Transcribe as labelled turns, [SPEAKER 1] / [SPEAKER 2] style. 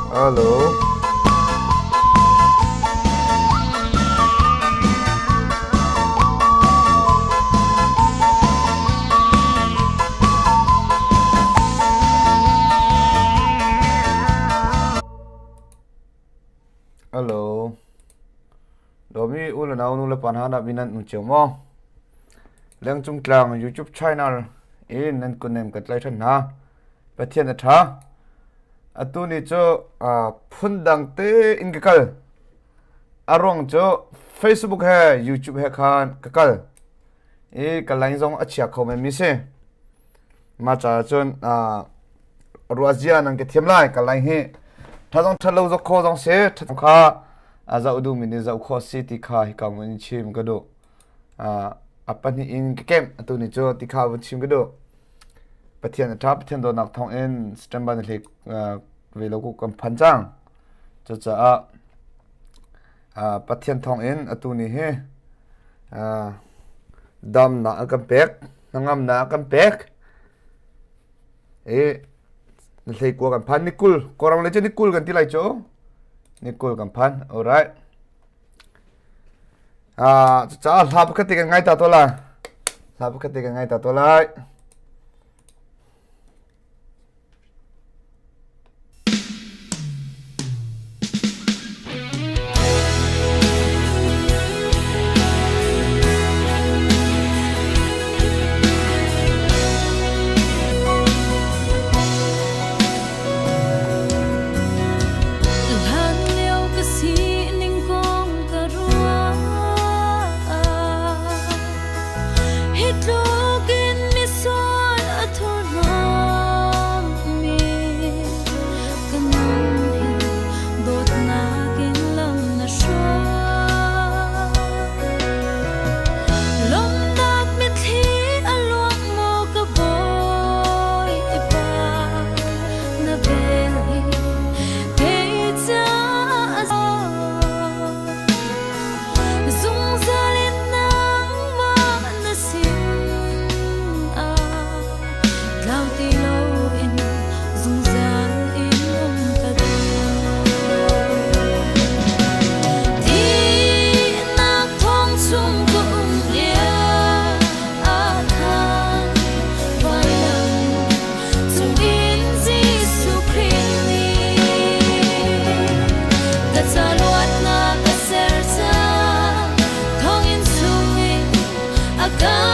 [SPEAKER 1] Hello. Hello. Domi u le nau nu le pa hna na binan um cio maw? Lengcung tlang YouTube channel in nan kunem ka tlai than hna. Pathian a ṭha. Atu ni cu phundang te in ka kal. A ruang cu Facebook he YouTube he khan ka kal. I ka line zong a chia kho men mi si. Ma caah cun ruahzia nan ka thiam lai ka line hi tha zong ṭhat lo zok kho zong si ṭhat kha a zoh duhmi nih zoh khawh si ti kha hika mun in chim ka duh. A pahnih in ka kemh atu ni cu ti kha vun chim ka duh. Pathian a ṭha Pathian dawtnak thawng in September ni hlei ve lo ku kan phan cang. Cucaah Pathian thawng in atu ni hi damnak a kan pek, hnangamnak a kan pek. I ni hlei kua kan phan ni 20 Kawlram lei cu ni 20 kan ti lai cu. Ni 20 kan phan. Alright. Cucaah hla pakhat te kan ngai ta to lai. Hla pakhat te kan ngai ta to lai.
[SPEAKER 2] Hlan lio ka sining kong ka ruah. Hi tluk in misual a thurhnawmmi ka nun hi dawtnak in lam na hruai. Lawmhnak mitthli a luang maw ka Bawipa na vel hi kei caah a Zungzal in nangmah na sin ah tlau ti loin zungzal in um ka duh. Thihnak thong chung ka um lio ah khan vailam cungin Jesuh Khrih nih ka ca luatnak a ser cang. Thonginn chungin a ka.